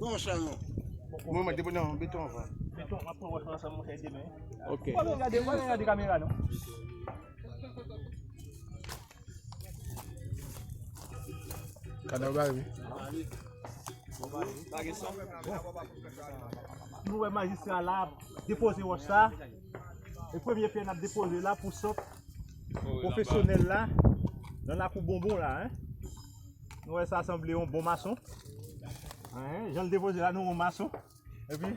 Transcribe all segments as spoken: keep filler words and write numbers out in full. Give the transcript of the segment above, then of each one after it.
Bon, sa non. Mwen, mwen, depo nan beton anvan. Beton, w ap pran wòch ansanm, monchè, demen. Ok. Wale gade, wale gade kamera, non? Kadav la, wi. Nou wè majistra la ap depoze wòch sa. E premye pyè n ap depoze la pou sant pwofesyonèl la nan lakou Bonbon la, en. Nou wè sa sanble yon bon mason. En, jan l depoze la, nou yon mason. Epi, m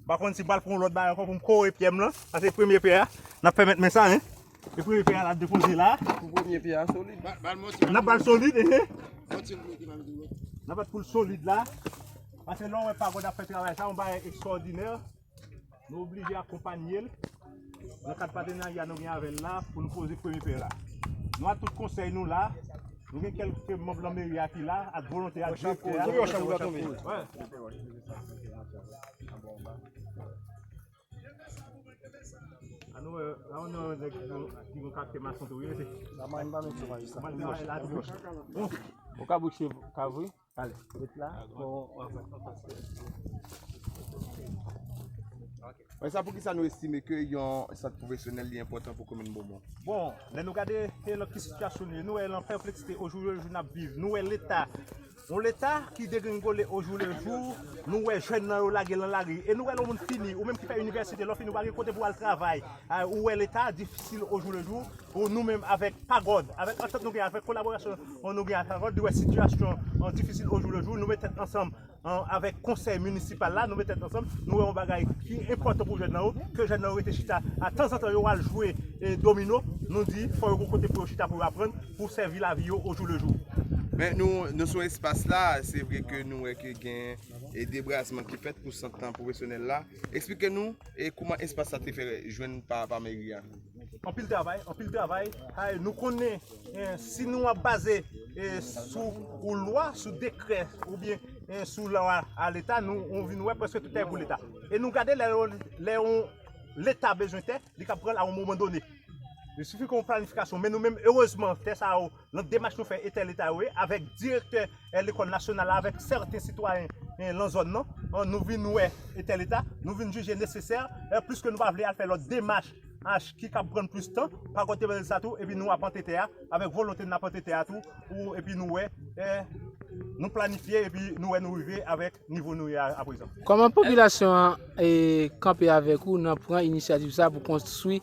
pa konn si m pral pran yon lòt bagay ankò pou m kore pyè m lan. Sa se premye pyè a. N ap fè mèt men sa, en. E premye pyè a la depoze la. Pou premye pyè a solid. N ap ba l solid, en. N ap bat pou l solid la. Paske lè w wè Pagòd ap fè travay sa, yon bagay ekstraòdinè. Nou oblije akonpanye l. Nan kad patenarya nou gen avè l la, pou nou poze premye pyè la. Nou a tout konsèy nou la. Nou gen kèlke manm nan meri a ki la, ak volonte a, ak direktè a. Wi. Anou, anou, nèg ki gon kaktè mason tou, wi, mesye. La man pa met sou majistra. Bon. Ou ka bouche kav, wi. Ale, ret la. Bon, anfèt, anfèt. Men sa, poukisa nou estime ke yon sant pwofesyonèl li enpòtan pou komin Bonbon? Bon, lè nou gade, e, nan ki sitiyasyon nou ye, nou wè nan pèpleksite ojoulejou n ap viv, nou wè Leta, yon Leta ki degringole ojoulejou, nou wè jèn nan yo lage nan lari, e nou wè lè yon moun fini, ou menm ki fè inivèsite, lè w fini, ou pa gen kote pou w al travay, a, ou wè Leta difisil ojoulejou, pou nou menm avèk Pagòd, avèk antant nou gen, avèk kolaborasyon nou gen ak Pagòd, nou wè sitiyasyon an difisil ojoulejou, nou met tèt ansanm an, avèk konsèy minisipal la, nou met tèt ansanm, nou wè yon bagay ki enpòtan pou jèn nan yo, ke jèn nan yo rete chita, a tanzantan yo al jwe, e, domino, nou di, fò yo gon kote pou yo chita, pou yo aprann, pou sèvi lavi yo ojoulejou. Men nou, nou sou espas la, se vre ke nou wè ke gen, e, debrasman ki fèt pou sant lan pwofesyonèl la. Eksplike nou, e, kouman espas la te fè jwenn pa, pa meri a. Anpil travay, anpil travay. Ay, nou konnen, eh, si nou ap baze, eh, sou yon lwa, sou dekrè, oubyen, eh, sou lwa a Leta, nou, nou vin wè prèske tout tè pou Leta. E nou gade lè, lè yon Leta bezwen tè, li ka pran l a yon moman done. Li sifi ke yon planifikasyon, men nou menm, erezman, tè sa yo, nan demach nou fè e tè Leta yo ye, avèk direktè, eh, lekòl nasyonal la, avèk sèten sitwayen, eh, lan zòn nan, an, nou vin wè e tè Leta, nou vin jije nesesè, eh, pliske nou pa vle al fè lòt demach, ach ki kab pran plis tan, pa kote bèl sa tou, epi nou ap antre tè a, avèk volonte n ap antre tè a tou, pou, epi nou wè, eh, nou planifye, epi nou wè nou rive avèk nivo nou ye a, aprezan. Kòman popilasyon an, eh, kanpe avèk ou nan pran inisyativ sa pou konstwi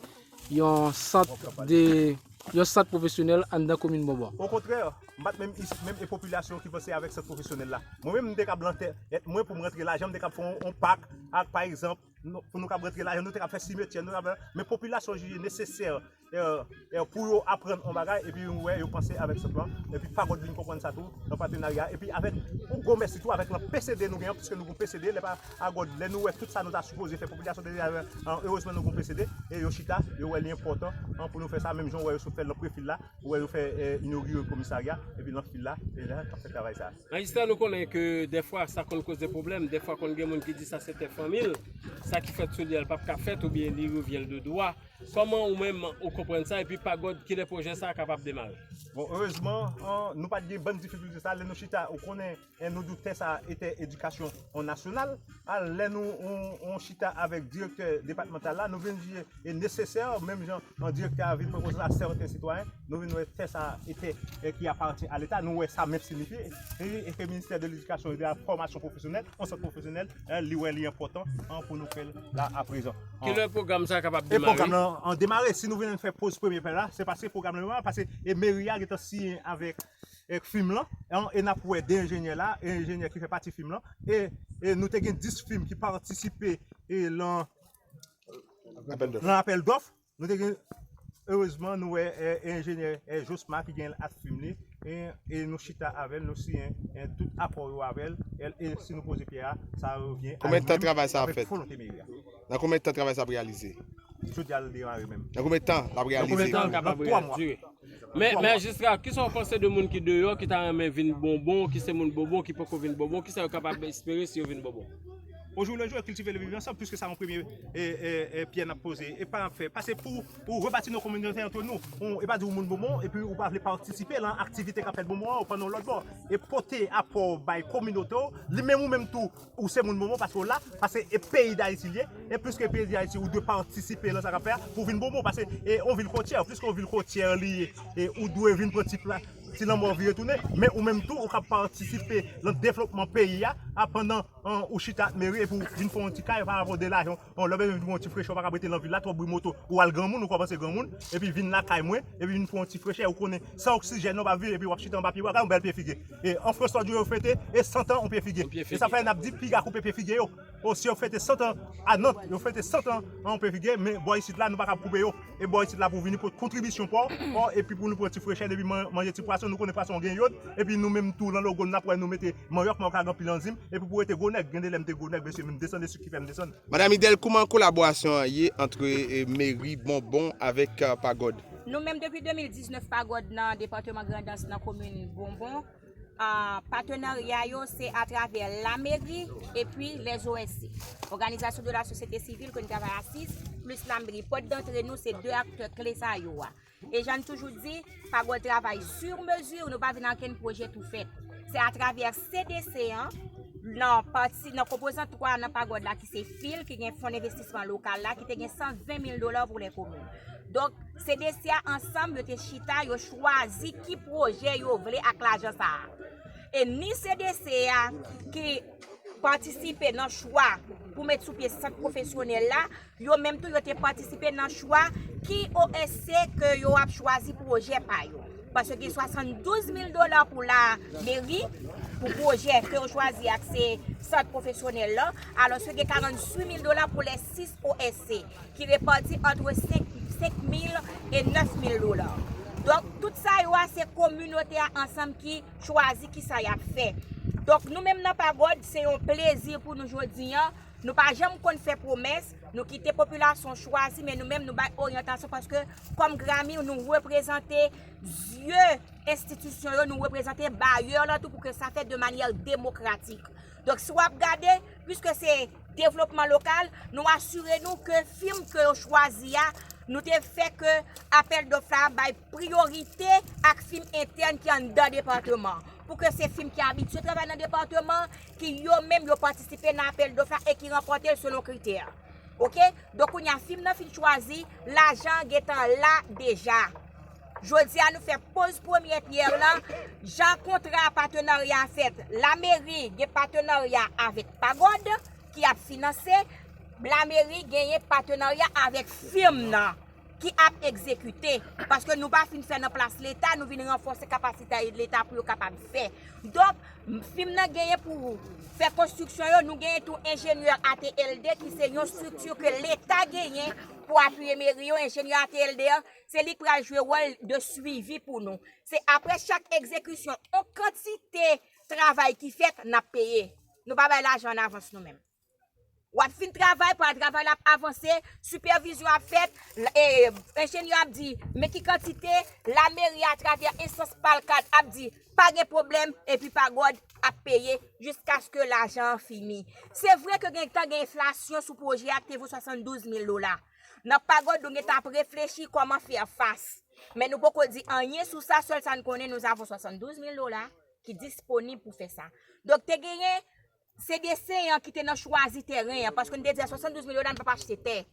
yon sant de, yon sant pwofesyonèl anndan komin Bonbon? Okontrè, m pa t menm isit menm e popilasyon ki panse avèk sant pwofesyonèl la. Mwen menm, m te kab lan tèt mwen pou m rantre lajan, m te kab fè yon, yon pak ak, pa egzanp, nou, pou nou kab rantre lajan, nou te kab fè simetyè, nou te kab, men popilasyon jije nesesè, eh, eh, pou yo aprann yon bagay, epi nou wè yo panse avèk sant lan, epi Pagòd vin konprann sa tou, nan patenarya, epi avèk yon gwo mèsi tou avèk lan P C D nou genyen, piske nou gon P C D, lè pa Pagòd, lè nou wè tout sa nou ta sipoze fè, popilasyon te deja wè, an, erezman nou gon P C D, e yo chita, yo wè li enpòtan, an, pou nou fè sa, menm jan w wè yo sot fè l nan Prefil la, ou wè yo fè, eh, inogire komisarya, epi lan Fil la, e la, k ap fè travay sa. Majistra, nou konnen ke dèfwa sa konn koze pwoblèm, dèfwa konn gen moun ki di sa se tè fanmi l, sa ki fèt sou li a, l p ap ka fèt, oubyen li revyen l de dwa. Kòman ou menm ou konprann sa, epi Pagòd, kilè pwojè sa a kapab demare? Bon, erezman, an, nou pa t gen bann difikilte sa, lè nou chita, ou konnen, en, nou di w tè sa a e tè edikasyon, an, nasyonal, a, lè nou, on, on chita avèk direktè depatmantal la, nou vin jije e nesesè, menm jan, an, direktè a vin pwopoze sa sèten sitwayen, nou vin wè tè sa a e tè, e, ki apatyen a Leta, nou wè sa menm sinifye, e, e ke Ministè de Ledikasyon e de la Fòmasyon Pwofesyonèl, on sant pwofesyonèl, e, li wè li enpòtan, an, pou nou fè l la aprezan. Kilè pwogram sa a kapab demare? E pwogram nan, an, demare, si nou vin fè poz premye pè la, se paske pwogram nan demare, paske e meri a gentan siyen avèk, e, fim lan, an, e n ap wè de enjenyè la, e enjenyè ki fè pati fim lan, e, e nou te gen dis fim ki patisipe, e, lan, lan apèl dòf. Nou te gen, erezman, nou wè, e, enjenyè, e, Josma ki gen at fim li, e, e nou chita avè l, nou siyen, e, tout akò yo avè l, e, e si nou poze pyè a, sa revyen a nou menm, avèk volonte meri a. Nan konbyen tan travay sa ap reyalize? Jodi a l demare menm. Nan konbyen tan l ap reyalize? Nan konbyen tan l kapab dire? Men, majistra, kisa w panse de moun ki deyò, ki ta renmen vin Bonbon, ki se moun Bonbon, ki poko vin Bonbon, kisa yo kapab espere si yo vin Bonbon? Au jour le jour, kiltive le viv ansanm, piske sa yon premye e, e, e, pyè n ap poze. E pa n ap fè. Pase pou ou rebati nou kominote antre nou. Ou, e pa di ou moun Bonbon, epi ou pa vle patisipe lan aktivite k ap fèt Bonbon an, ou pran nan lòt bò. E pote apò w bay kominote w, li menm ou menm tou, ou se moun Bonbon, pase w la, pase e peyi Dayiti l ye, e pliske peyi Dayiti, ou dwe patisipe lan sa k ap fè a, pou vin Bonbon, pase e yon vil kotyè, pliske yon vil kotyè li ye, e ou dwe vin pran ti pla, ti lanmò vire tounen, men ou menm tou, ou ka patisipe lan devlopman peyi a, a pandan an, ou chita ak meri epi w vin fè yon ti kay pa rapò de lajan. Bon, lè w bezwen vin yon ti frechè, ou pa ka rete nan vil la, twòp bri moto, ou al granmoun, ou kòmanse granmoun, epi vin lakay mwen, epi vin fè yon ti frechè, ou konnen san oksijèn, ou pa viv, epi w ap chita anba pye bwa, gade yon bèl pye figi. E an Frans, lòt jou, yo fete, e santan yon pye figi. E sa fè n ap di, piga koupe pye figi yo. O, si yo fete santan a Nant, yo fete santan an pye figi, men bò isit la, nou pa kab koupe yo. E bò isit la pou vini pote kontribisyon pa w, epi pou nou pran ti frechè, epi man-, manje ti pwason, nou konnen pwason gen yod, epi nou menm tou, lan logo n ap wè nou mete manyòk, manyòk la gen anpil anzim, epi pou rete gwo nèg, gen de lè m te gwo nèg, mesye, m desann, e sik ki fè m desann. Madanm Idèl, kouman kolaborasyon an ye ant, e, meri Bonbon avèk, e, Pagòd? Nou menm depi de mil diznèf Pagòd nan depatman Grandans nan komin Bonbon, a, patenarya yo se atravè lameri epi les O S C, Organisation de la Société Civile, ke nou travay asiz, plis lameri. Pòt dantre nou se de aktè kle sa yo a. E jan n toujou di, Pagòd travay sur mesure, nou pa vin ak okenn pwojè tou fèt. Se atravè C D C an, nan pati, nan konpozan twa nan Pagòd la ki se fil, ki gen fon envestisman lokal la, ki te gen san ven mil dola pou lè komin. Donk, C D C a ansanm, yo te chita, yo chwazi ki pwojè yo vle ak lajan sa a. E ni C D C a ki patisipe nan chwa pou met sou pye sant pwofesyonèl la, yo menm tou yo te patisipe nan chwa ki O S C ke yo ap chwazi pwojè pa yo. Paske gen swasanndouz mil dola pou lameri, pou pwojè ke yo chwazi ak se sant pwofesyonèl lan, alòske gen karannwit mil dola pou lè sis O S C, ki repati ant senk, senk mil e nèf mil dola. Donk, tout sa yo a, se kominote a ansanm ki chwazi kisa y ap fè. Donk, nou menm nan Pagòd, se yon plezi pou nou jodi an. Nou pa janm konn fè pwomès, nou kite popilasyon chwazi, men nou menm nou bay oryantasyon paske kòm Grammy, nou reprezante zye enstitisyon yo, nou reprezante bayè lan tou pou ke sa fèt de manyè demokratik. Donk, si w ap gade, piske se devlopman lokal, nou asire nou ke fim ke yo chwazi a, nou te fè ke apèl dòf la bay priyorite ak fim entèn ki anndan depatman an. Pou ke se fim ki abitye travay nan depatman an, ki yo menm yo patisipe nan apèl dòf la e ki ranpòte l selon kritè. Oke? Donk, kounye a, fim nan fin chwazi, lajan an gentan la deja. Jodi a, nou fè poz premyè pyè lan, jan kontra patenarya a fèt. Lameri gen patenarya avèk Pagòd, ki ap finanse, lameri genyen patenarya avèk fim nan, ki ap egzekite. Paske nou pa fin fè nan plas Leta, nou vin ranfòse kapasite Leta pou yo kapab fè. Donk, fim nan genyen pou fè konstriksyon yo, nou genyen tou enjenyè A T L D, ki se yon estrikti ke Leta genyen pou apiye meri yo, enjenyè A T L D an, se li k pral jwe wòl de swivi pou nou. Se apre chak egzekisyon, yon kantite travay ki fèt, n ap peye. Nou pa bay lajan an avans nou menm. W ap fin travay, pral travay la ap avanse, sipèvizyon ap fèt, l-, e, enjenyè ap di, men ki kantite, lameri atravè enstans pa l kad ap di, pa gen pwoblèm, epi Pagòd ap peye jiskaske lajan an fini. Se vre ke gen tan gen enflasyon sou pwojè a ki te vo swasanndouz mil dola. Nan Pagòd, nou gentan ap reflechi kòman fè fas. Men nou poko di anyen sou sa, sèl sa n konnen, nous avons swasanndouz mil dola ki disponib pou fè sa. Donk, te genyen C D C an ki te nan chwazi teren an, paske n te di a swasanndouz mil dola, n p ap achte tè.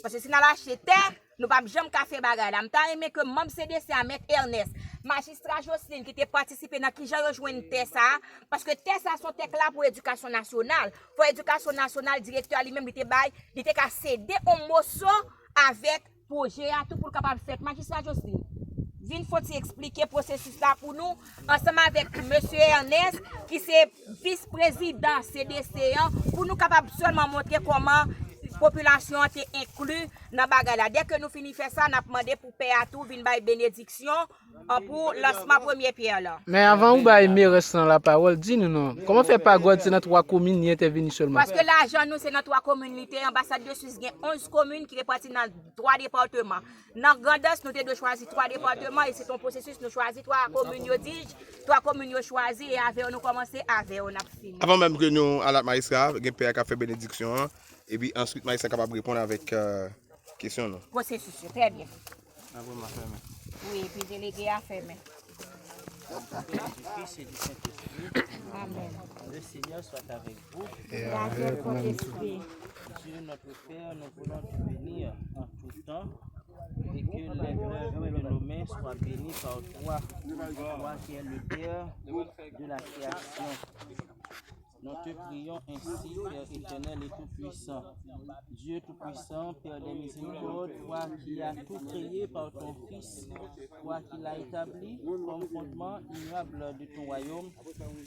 Paske si n al achte tè, nou p ap janm ka fè bagay la. M ta renmen ke manm C D C a, Mèt Ernest, Majistra Jocelyn, ki te patisipe nan kijan yo jwenn tè sa a, paske tè sa a se yon tè k la pou edikasyon nasyonal. Fò edikasyon nasyonal, direktè a li menm, li te bay, li te ka sede yon moso avèk pwojè a tou pou l kapab fèt. Majistra Jocelyn, vin fè w ti eksplike pwosesis la pou nou, ansanm avèk mesye Ernest, ki se vis prezidan C D C an, pou nou kapab sèlman montre kòman popilasyon an te enkli nan bagay la. Dèke nou fini fè sa, n ap mande pou pè a tou vin bay benediksyon An pou lansman premye pyè lan. Men avan ou bay merès lan lapawòl, di nou non. Kòman fè pagòd se nan twa komin li entèveni sèlman? Paske lajan nou se nan twa komin li te ye. Anbasad de Swis gen onz komin ki repanti nan twa depatman. Nan Grandans, nou te dwe chwazi twa depatman e se te yon pwosesis, nou chwazi twa komin yo, di twa komin yo chwazi e avè yo nou kòmanse, avè yo n ap fini. Avan menm ke nou al ak majistra, gen pè a k ap fè benediksyon an, epi answit majistra kapab reponn avèk, euh, kesyon nou. Pwosesis yo, trè byen. Wi, epi delege a fèmen. Au nom du Père, du Fils et du Saint-Esprit. Amen. Le Seigneur soit avec vous. Et avec ton esprit. Dieu notre Père, nous voulons te bénir en tout temps et que les œuvres de nos mains soient bénies par toi, toi qui es le Père de la création. Nous te prions ainsi, Père éternel et tout-puissant, Dieu tout-puissant, Père des miséricordes, toi qui as tout créé par ton Fils, toi qui l'as établi comme fondement immuable de ton royaume,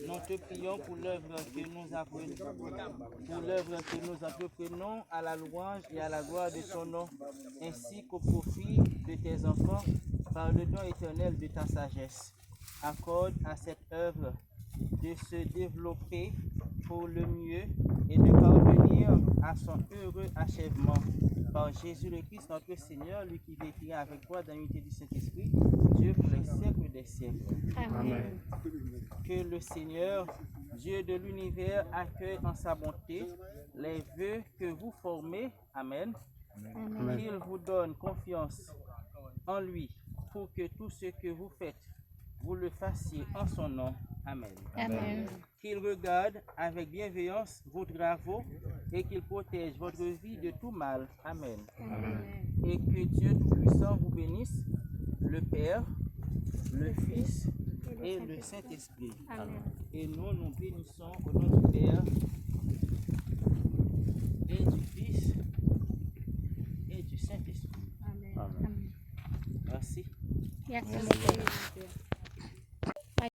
nous te prions pour l'œuvre que nous apprenons, pour l'œuvre que nous entreprenons à la louange et à la gloire de ton nom, ainsi qu'au profit de tes enfants, par le don éternel de ta sagesse. Accorde à cette œuvre de se développer pour le mieux et de parvenir à son heureux achèvement. Par Jésus le Christ, notre Seigneur, lui qui vit et qui règne avec toi dans l'unité du Saint-Esprit, Dieu pour les siècles des siècles. Amen. Que le Seigneur, Dieu de l'univers, accueille en sa bonté les vœux que vous formez. Amen. Amen. Qu'il vous donne confiance en lui pour que tout ce que vous faites, vous le fassiez en son nom. Amen. Amen. Qu'il regarde avec bienveillance vos travaux et qu'il protège votre vie de tout mal. Amen. Amen. Et que Dieu Tout-Puissant vous bénisse, le Père, le Fils et le Saint-Esprit. Amen. Et nous nous bénissons au nom du Père et du Fils et du Saint-Esprit. Amen. Amen. Merci. Merci.